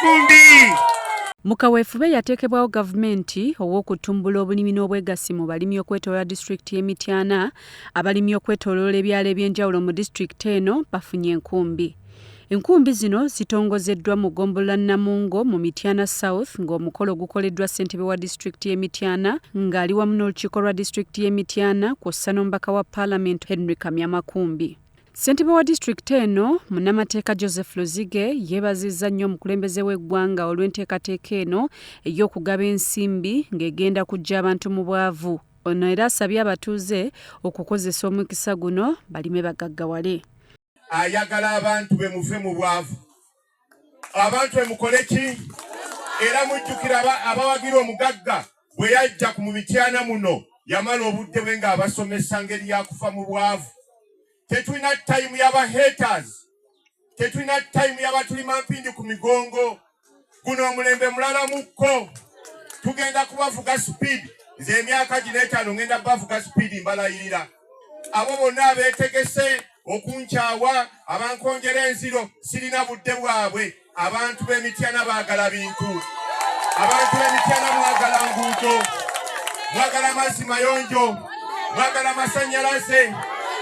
Enkumbi. Mu kaweefube eyateekebwawo gavumenti ow'okutumbula obulimi n'obwegassi mu balimi okwetoloola disitulikiti y'e Mityana, abalimi okwetoloola ebyalo eby'enjawulo mu disitulikiti eno bafunye enkumbi. Enkumbi zino zitongozeddwa mu ggombolola Namungo mu Mityana South ng'omukolo gukoleddwa ssentebe wa disitulikiti y'e Mityana ng'ali wamu n'olukiiko lwa disitulikiti y'e Mityana kw'ossa n'omubaka wa paalamenti Henry Kamya Makumbi. Ssentebe wa disitulikiti eno munnamateeka Joseph Luzige yeebazizza nnyo omukulembeze w'eggwanga olw'enteekateeka eno ey'okugaba ensimbi ng'egenda kuggya abantu mu bwavu. Ono era asabye abatuuze okukozesa omukisa guno balime bagaggawale. Ayagala abantu be muve mu bwavu, abantu be mukole ki? Era mujjukira abawagira omugagga bwe yajja ku mu Mityana muno yamala obudde bwe ng'abasomesa ngeri ya kufa mu bwavu. Tetulina time y'aba haters, tetulina time y'abatulima mpindi ku migongo. Guno omulembe mulala mukko, tugenda kubavuga speed. Nze emyaka gino etaano ngenda bavuga speed, mbalayirira. Abo bonna abeetegese okunkyawa, abankonjera enziro, sirina budde bwabwe. Abantu b'Emityana baagala bintu, abantu b'Emityana mwagala nguudo, mwagala mazzi mayonjo, mwagala masannyalaze,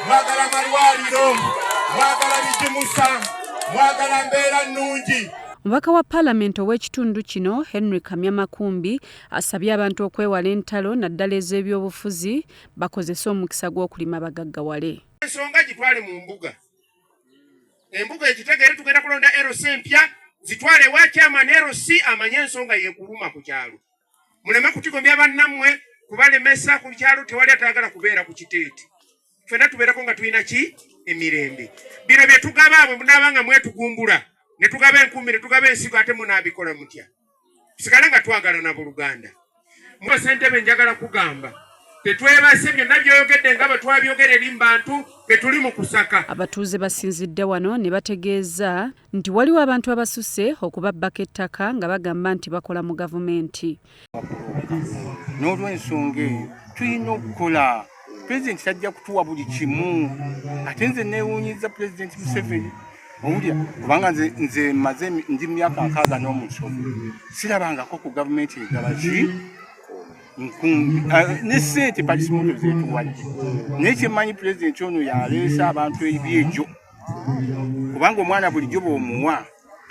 mwagala malwaliro, mwagala bigimusa, mwagala mbeera nnungi. Omubaka wa paalamenti ow'ekitundu kino Henry Kamya Makumbi asabye abantu okwewala entalo naddala ez'ebyobufuzi bakozese omukisa gw'okulima bagaggawale. Ensonga gitwale mu mbuga, embuga ekitegeere tugenda kulonda LC empya, zitwale ewa chairman LC amanye ensonga yekuluma ku kyalo. Muleme kutigombya bannammwe kubalemesa ku kyalo, tewali atayagala kubeera ku kiteeti. Ffenna tubeereko nga tulina ki emirembe. Bino bye tugaba bwe munaaba nga mwetugumbula ne tugaba enkumbi ne tugaba ensigo ate munaabikola mutya? Tusigale nga twagalana buluganda. Mu ssentebe njagala kugamba tetwebase byonna byoyogedde nga bwe twabyogera eri mu bantu betuli mu kusaka. Abatuuze basinzidde wano ne bategeeza nti waliwo abantu abasusse okubabbako ettaka nga bagamba nti bakola mu gavumenti. N'olwensonga eyo tulina okukola, pulezidenti tajja kutuwa buli kimu. Ate nze neewuunyiza Pulezidenti Museveni, owulira, kubanga nze nze maze ndi mu myaka 67 sirabangako ku gavumenti egaba ki nkumbi ne ssente palisimoto zetuwadde. Naye kyemmanyi, pulezidenti ono yaleese abantu ebyegyo, kubanga omwana bulijjo bw'omuwa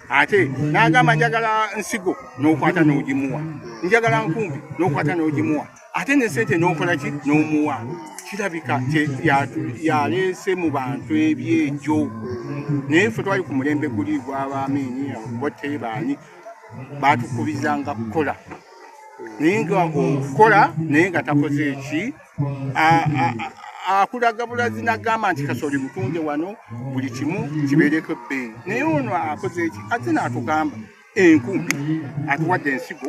ate n'agamba njagala nsigo n'okwata n'ogimuwa, njagala nkumbi n'okwata n'ogimuwa, ate ne sente n'okola ki n'omuwa. Kirabika yaleese mu bantu ebyegyo. Naye ffe twali ku mulembe guli gw'abaamiini bote baani batukubizanga kukola, naye nga okukola naye nga takoze eki akulaga bulazi nagamba nti kasoli mutunde wano buli kimu kibeereko ebbeeyi. Naye ono akoze eki ate n'atugamba enkumbi, atuwadde ensigo.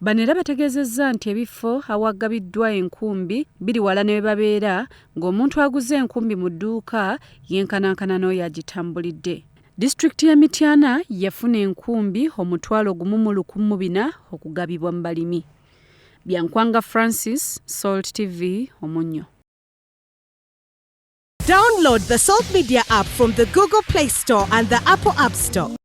Bano era bategeezezza nti ebifo awagabiddwa enkumbi biri wala ne we babeera, ng'omuntu aguze enkumbi mu dduuka yenkanankana n'oyo agitambulidde. Disitulikiti y'e Mityana yafuna enkumbi 1400 okugabibwa mu balimi. Byankwanga Francis, Salt TV, Omunnyo. Download the Salt Media app from the Google Play Store and the Apple App Store.